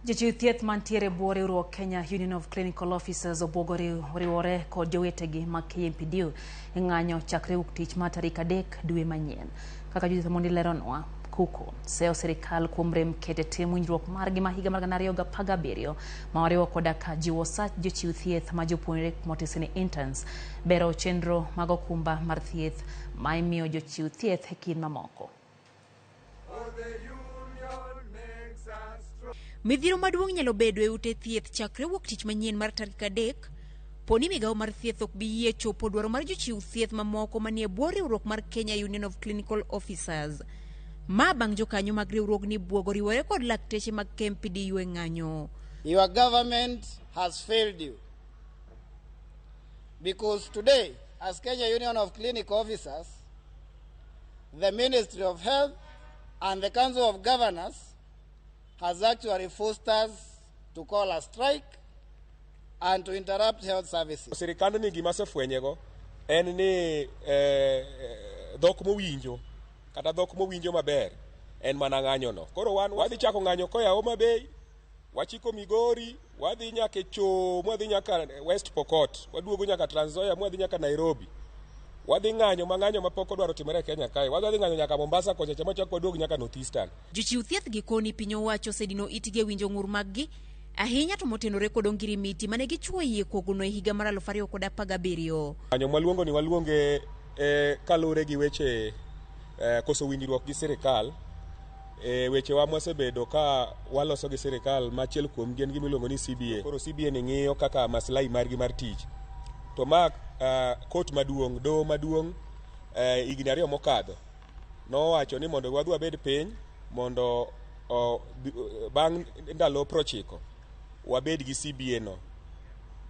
Jochiw thieth mantiere e bwo riwruok Kenya Union of Clinical Officers obwogo riwore kod jowetegi mag KMPDU e ng'anyo chakre wuok tich mar tarik 3 dwe manyien. Kaka Judith Omondi leronwa, KUCO seyo sirikal kuom rem keto e tim winjruok margi ma higa mar 2017 ma oriwo koda ka jiwo osach jochiw thieth ma jopuonjre motisi ni interns, bero chenro mag okumba mar thieth ma imiyo jochiw thieth e kind mamoko. Midhiero maduong' nyalo bedo e ute thieth chakre wuok tich manyien mar tarik 3 poni migawo mar thieth ok bi yie chopo dwaro mar jochiw thieth mamoko manie bwo riwruok mar Kenya Union of Clinical Officers. Ma bang' jokanyo mag riwruogni buogo riwore kod lakteche mag KMPDU e ng'anyo. Your government has failed you. Because today, as Kenya Union of Clinical Officers, the Ministry of Health and the Council of Governors has actually forced us to call a strike and to interrupt health services. Sirikandni gima asefwenyego en ni dhok mowinjo kata dhok mowinjo maber en mana ng'anyono. Koro wan wadhi chako ng'anyo koa Homa Bay, wachiko Migori, wadhi nyaka e Choo, mwadhi nyaka West Pokot, waduogo nyaka Trans Nzoia, mwadhi nyaka Nairobi. Wadhi ng'anyo ma ng'anyo mapok odwaro timore e Kenya kae. Wadhi ng'anyo nyaka Mombasa kocha cha machak waduog nyaka North Eastern. Jochiw thieth gi koni piny owacho osedino itgi e winjo ng'ur maggi ahinya to motenore kod ongirimiti mane gichuo yie kogno e higa mar 2017. Ng'anyo mwaluongo ni waluonge kaluwore gi weche koso winjruok gi sirikal. Wechewa mwasebedo ka waloso gi sirikal ma achiel kuom gi en gima iluongo ni CBA. Koro CBA ni ng'iyo kaka maslahi margi mar tich. To ma kot maduong', doho maduong' higni 2 mokadho nowacho ni mondo wadhi wabed piny mondo bang' ndalo 90 wabed gi CBA no.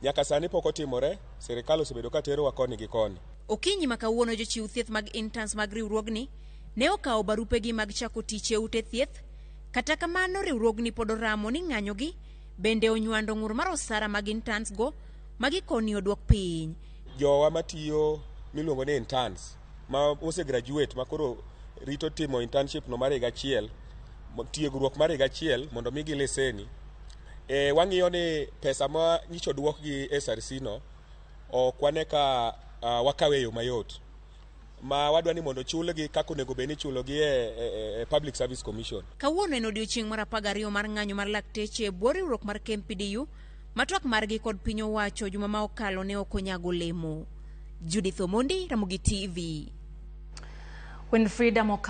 Nyaka sani pok otimore, sirikal osebedo ka terowa koni gi koni. Okinyi ma kawuono jochiw thieth mag interns mag riwruogni ne okawo barupegi mag chako tich e ute thieth. Kata kamano riwruogni pod oramo ni ng'anyogi bende onywando ng'ur mar osara mag interns go ma gikoni oduok piny. Jowa matiyo miluongo ni interns ma osegraduate ma koro rito timo internship no mar higa achiel, tiegruok mar higa achiel mondo migi leseni. Wang'iyo ni pesa ma nyicho duok gi SRC no ok wane ka wakawe e yo mayot. Ma wadwa ni mondo chulgi kaka onego bed ni ichulogi e Public Service Commission. Kawuono en odiochieng' mar 12 mar ng'anyo mar lakteche e bwo riwruok mar KMPDU ma twak margi kod piny owacho juma ma okalo ne ok onyago olemo. Judith Omondi, Ramogi TV. Winfrida.